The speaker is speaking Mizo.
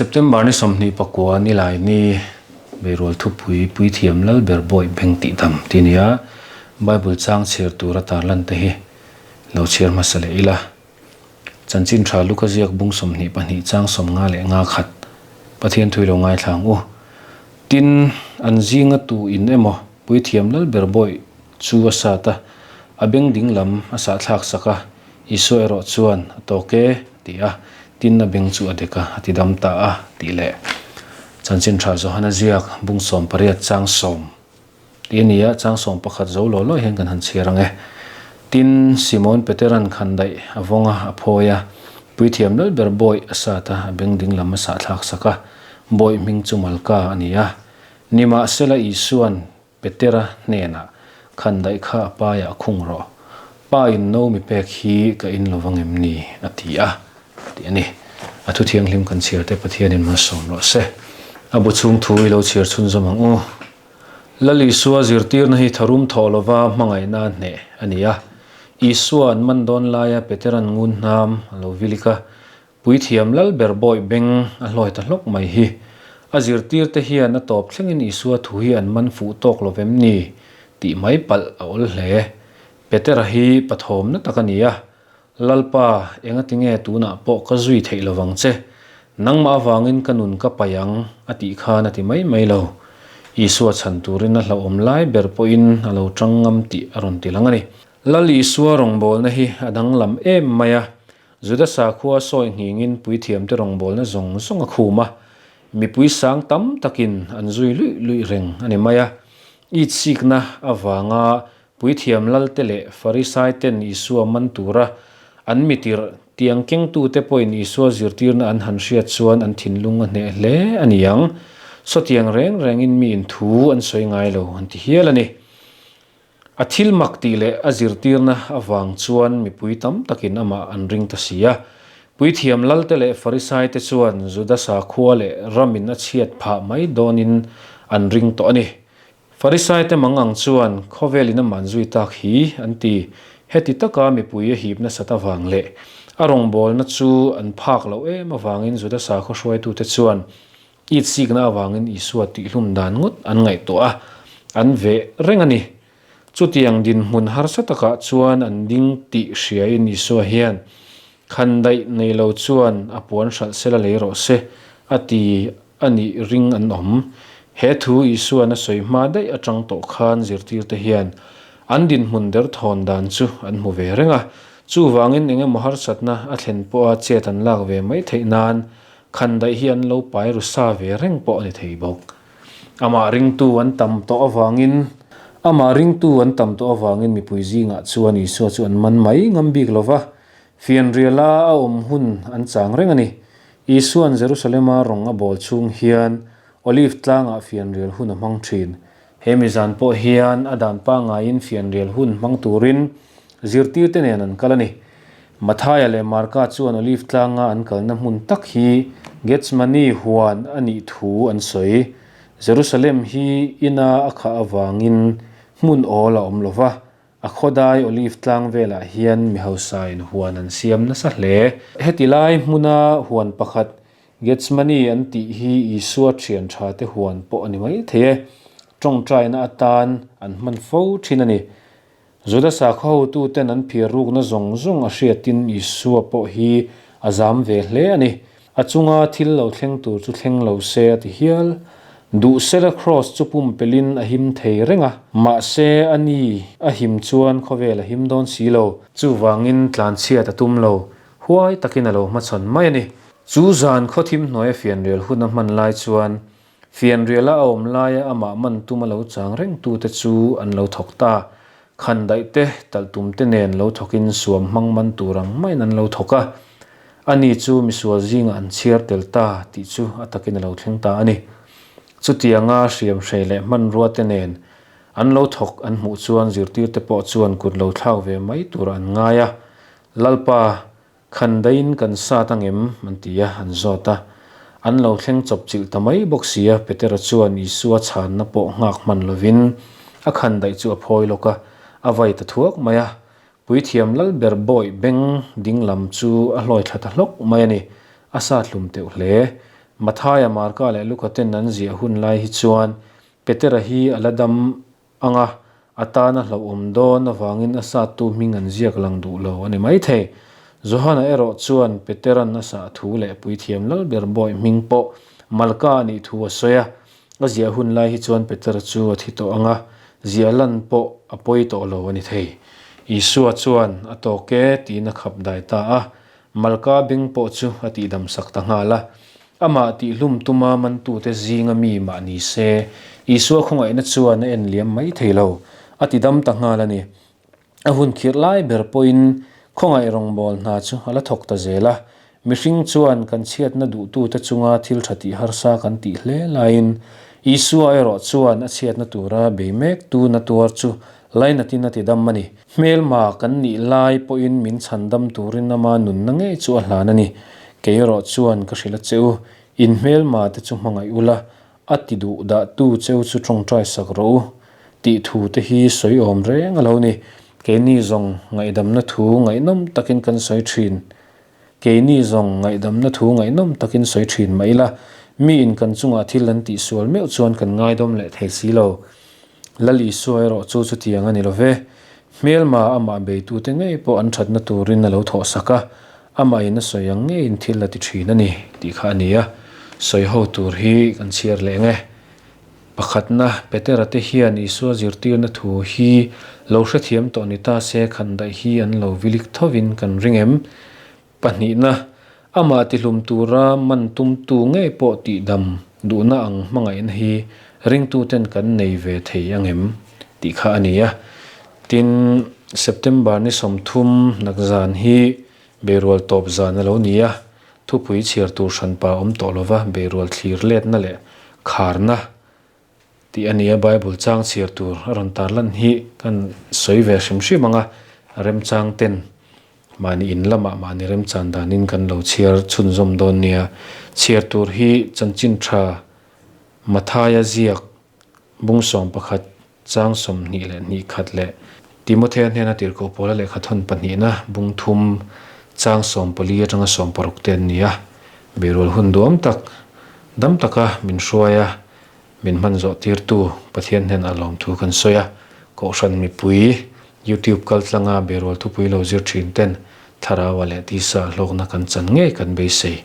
September ni 29 ni lai ni Beirual thupui Puithiam Lalber Bawih Beng tih dam tih nia Bible chang chhiar tura tarlan te hi lo chhiar hmasa leh ila. Chanchin tha Luka ziak bung 22 chang 54 khat Pathian thui lo ngaithla ang u. Tin, an zinga tu in emaw Puithiam Lalber Bawih chu a sat a, a beng ding lam a sahthlak sak a, Isua erawh chuan a tawk e, a ti a, tin a beng chu a dek a, a ti dam ta a, tih leh Chanchin Tha Johana ziak bung 18 chang 10 tih a ni a, chang 11 zo law law hian kan han chhiar ang e. Tin, Simon Peteran khan daih a vawng a, a phawi a, Puithiam Lalber bawih a sat a, a beng ding lam a sahthlak sak a, bawih hming chu Malka a ni a. Nimahsela Isuan Petera hnenah, Khan daih kha a paiah khung rawh. Pa in no mi pek hi ka in lo vang em ni? a ti a, tih a ni. A thu thianghlim kan chhiar te Pathianin malsawm rawh se. A bu chhung thu i lo chhiar chhunzawm ang u. Lal Isua zirtirna hi tharum thawh lova hmangaihna a hneh a ni a. Isua an man dawn laia Petera'n ngun hnam a lo vilik a, Puithiam lal ber bawih beng a hlawi ta hlawk mai hi. A zirtirte hian a tawp thlengin Isua thu hi an man fuh tawk lo vem ni? tih mai palh a awl hle. Petera hi pathawmna tak a ni a, Lalpa, engati nge tunah pawh ka zui theih lo vang che? Nangmah avangin ka nun ka paih ang, a tih khan a ti mai mai lo. Isua chhan turin a hlauhawm lai ber pawhin a lo tang ngam tih a rawn ti lang a ni. Lal Isua rawngbawlna hi a danglam em mai a, Juda sakhua sawi nghingin puithiamte rawngbawlna zawng zawng a khum a, mipui sang tam takin an zui luih luih reng a ni mai a. Itsikna avanga puithiam lalte leh Farisaiten Isua man tura an mitirh tiang kengtute pawhin Isua zirtirna an han hriat chuan an thinlung a hneh hle a ni ang. Sawtiang reng rengin miin thu an sawi ngai lo an ti hial a ni. A thil mak tih leh a zirtirna avang chuan mipui tam takin amah an ring ta si a. Puithiam lalte leh Farisaite chuan Juda sakhua leh ramin a chhiat phah mai dawnin an ring tawh a ni. Farisaite mangang chuan khawvelin amah an zui tak hi an ti. Heti taka mipui a hip nasat avang leh a rawngbawlna chu an phak loh em avangin Juda sakhaw hruaitute chuan Itsikna avangin Isua tihhlum dan ngawt an ngaihtuah a, an veh reng a ni. Chutiang dinhmun harsa takah chuan an ding tih hriain Isua hian, Khan daih nei lo chuan a puan hralh sela lei rawh se, a ti a nih ring an awm. He thu Isua'n a sawi hma daih atang tawh khan zirtirte hian an dinhmun derthawn dan chu an hmu ve reng a. Chuvangin engemaw harsatna a thlen pawha chet an lak ve mai theih nan Khan daih hi an lo pai ru sa ve reng pawh a ni thei bawk. Amah ringtu an tam tawh avangin Amah ringtu an tam tawh avangin mipui zingah chuan Isua chu an man mai ngam bik lo va, fianriala a awm hun an chang reng a ni. Isua'n Jerusalema rawng a bawl chhung hian Olive tlangah fianrial hun a hmang thin. He mizan pawh hian a dan pangaiin fianrial hun hmang turin zirtirte nen an kal a ni. Mathaia leh Marka chuan Olive tlanga an kalna hmun tak hi Gethsemane huan a nih thu an sawi. Jerusalem hi ina a khah avangin hmun awl a awm lo va, a khawdai Olive tlang velah hian mi hausain huan an siam nasa hle. Heti lai hmuna huan pakhat Gethsemane an tih hi Isua thian tha te huan pawh a ni mai thei e. Tawngtaina atan an hman fo thin a ni. Juda sakhaw hotuten an phiar rukna zawng zawng a hriatin Isua pawh hi a zam ve hle a ni. A chunga thil lo thleng tur chu thleng lo se a ti hial. Duh sela Kraws chu pumpelhin a him thei reng a, mahse a ni a him chuan khawvel a him dawn si lo. Chuvangin tlanchhiat a tum lo, huai takin a lo hmachhawn mai a ni. Chu zan khawthim hnuaia fianrial hun a hman lai chuan Fianriala a awm laia amah man tum a lo chang rengtute chu an lo thawk ta. Khan daih te, talh tum te nen lo thawkin suam hmang man tur ang maiin an lo thawk a. Ani chu misual zingah an chhiar tel ta tih chu a takin a lo thleng ta a ni. Chutianga hriamhrei leh hmanrua te nen an lo thawk an hmuh chuan zirtirte pawh chuan kut lo thlak ve mai turah an ngai a. Lalpa, Khan daiin kan sat angem? an ti a, an zawt a. An lo thleng chawp chilh ta mai bawk si a, Petera chuan Isua chhanna pawh nghak hman lovin a khan daih chu a phawi lawk a, a vai ta thuak mai a. Puithiam lal ber bawih beng ding lam chu a hlawi thla ta hlawk mai a ni, a sat hlum teuh hle. Mathaia, Marka leh Luka ten an ziah hun lai hi chuan Petera hi a la dam ang a, a tana hlauhawm dawn avangin a sattu hming an ziak lang duh lo a ni maithei. Johana erawh chuan Peteran a sah thu leh Puithiam Lalber Bawi hming pawh Malka a nih thu a sawi a, a ziah hun lai hi chuan Petera chu a thi tawh ang a, ziah lan pawh a pawi tawh lo a ni thei. Isua chuan a tawk e tiin a khap dai ta a, Malka beng pawh chu a tihdam sak ta nghal a. Amah tihhlum tuma mantute zinga mi mah ni se, Isua khawngaihna chuan a en liam mai thei lo, a tidam ta nghal a ni. A hun khirh lai ber pawhin khawngaih rawngbâwl hna chu a la thawk ta zel a. Mihring chuan kan chhiatna duhtute chunga thil ṭha tih harsa kan tih hle laiin, Isua erawh chuan a chhiatna tura bei mektu na tuar chu lainatin a tidam a ni. Hmelma kan nih lai pawhin min chhandam turin ama nunna ngei chu a hlan a ni. Kei erawh chuan ka hrilh a che u, in hmelma te chu hmangaih ula, a ti duh dah tu cheu chu tawngtai sak rawh u tih thu te hi sawi awm reng a lo ni. Keini zawng ngaihdamna thu ngaihnawm takin kan sawi thin. Keini zawng ngaihdamna thu ngaihnawm takin sawi thin mah ila, miin kan chungah thil an tihsual meuh chuan kan ngaidawm leh thei si lo. Lal Isua erawh chu chutiang a ni lo ve. Hmelma amah beitute ngei pawh an thatna turin a lo thawhsak a, amahin a sawi ang ngeiin thil a ti thin a ni tih kha a ni a. Sawi ho tur hi kan chhiar leh nge. Pakhatna, Petera te hian Isua zirtirna thu hi lo hrethiam tawh ni ta se khandaih hi an lo vilik thovin kan ring em? Pahnihna, amah tihlum tura man tumtu ngei pawh tihdam duhna ang hmangaihna hi ringtuten kan nei ve thei ang em? tih kha a ni a. Tin, September ni 30 nakzan hi beirual tawp zan a lo ni a, thupui chhiar tur hranpa awm tawh lova beirual thlir letna leh kharna Tih a nia, Bible chang chhiar tur a rawn tar lan hi kan sawi ve hrim hrim ang a, remchang ten mahni in lamah mahni remchan danin kan lo chhiar chhunzawm dawn nia. Chhiar tur hi chanchin tha Mathaia ziak bung 11 chang 22 khat leh Timothea hnena tirhkoh pawla lehkha thawn pahnihna bung thum chang 14 atanga 16 te an ni a. Beirual hun duam tak dam taka min hruai a, min hman zawh tirtu Pathian hnenah lawmthu kan sawi a, Kohhran mipui YouTube kaltlanga beirual thupui lo zir thin ten thlarau-a leh tisa hlawkna kan chan ngei kan beisei.